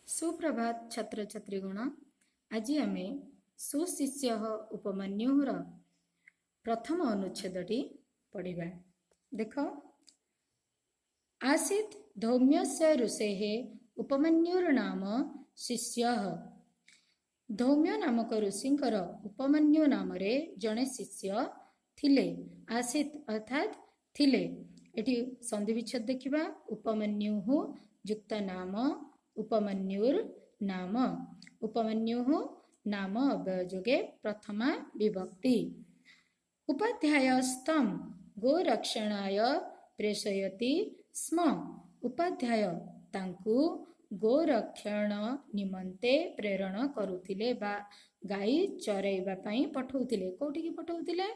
ସୁପ୍ରଭାତ ଛାତ୍ରଛାତ୍ରୀଗଣ। ଆଜି ଆମେ ସୁଶିଷ୍ୟ ଉପମନ୍ୟୁର ପ୍ରଥମ ଅନୁଚ୍ଛେଦଟି ପଢ଼ିବା। ଦେଖ, आसीत् धौम्यस्य ऋषेः उपमन्युर्नाम ଶିଷ୍ୟଃ। ଧୌମ୍ୟ ନାମକ ଋଷିଙ୍କର ଉପମନ୍ୟୁ ନାମରେ ଜଣେ ଶିଷ୍ୟ ଥିଲେ। आसीत् ଅର୍ଥାତ୍ ଥିଲେ। ଏଠି ସନ୍ଧି ବିଚ୍ଛେଦ ଦେଖିବା। उपमन्युः ଯୁକ୍ତ नाम, उपमन्युर्नाम। उपमन्युः ନାମ ଅବ୍ୟୟ ଯୋଗେ ପ୍ରଥମା ବିଭକ୍ତି। उपाध्यायस्तं गोरक्षणाय प्रेषयति स्म। ଉପାଧ୍ୟାୟ ତାଙ୍କୁ ଗୋରକ୍ଷଣ ନିମନ୍ତେ ପ୍ରେରଣ କରୁଥିଲେ ବା ଗାଈ ଚରାଇବା ପାଇଁ ପଠଉଥିଲେ। କୋଉଠିକି ପଠଉଥିଲେ?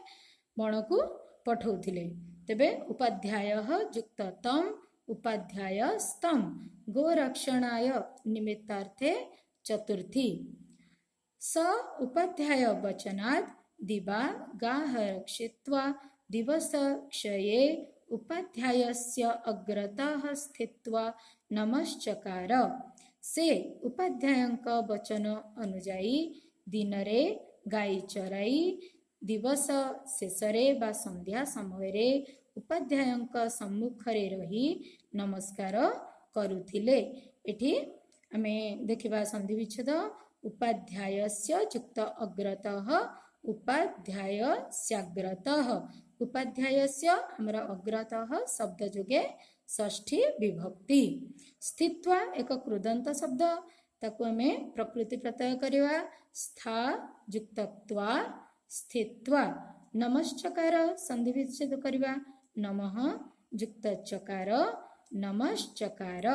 ବଣକୁ ପଠଉଥିଲେ। ତେବେ उपाध्याय ଯୁକ୍ତ तम्, उपाध्यायस्तम्। गोरक्षणाय निमित्तार्थे चतुर्थी। स उपाध्याय वचनात् दिवा गाः रक्षित्वा दिवसक्षये उपाध्यायस्य अग्रतः स्थित्वा नमश्चकार। ସେ ଉପାଧ୍ୟାୟଙ୍କ ବଚନ ଅନୁଯାୟୀ ଦିନରେ ଗାଈ ଚରାଇ ଦିବସ ଶେଷରେ ବା ସନ୍ଧ୍ୟା ସମୟରେ ଉପାଧ୍ୟାୟଙ୍କ ସମ୍ମୁଖରେ ରହି ନମସ୍କାର କରୁଥିଲେ। ଏଠି ଆମେ ଦେଖିବା ସନ୍ଧି ବିଚ୍ଛେଦ। उपाध्यायस्य ଯୁକ୍ତ अग्रतः, उपाध्यायस्याग्रतः। उपाध्यायस्य ଆମର अग्रतः ଶବ୍ଦ ଯୋଗେ ଷଷ୍ଠୀ ବିଭକ୍ତି। स्थित्वा ଏକ କୃଦନ୍ତ ଶବ୍ଦ, ତାକୁ ଆମେ ପ୍ରକୃତି ପ୍ରତ୍ୟୟ କରିବା। स्था ଯୁକ୍ତ त्वा, स्थित्वा। नमश्चकार ସନ୍ଧି ବିଚ୍ଛେଦ କରିବା। नमः ଯୁକ୍ତ चकार, नमश्चकार।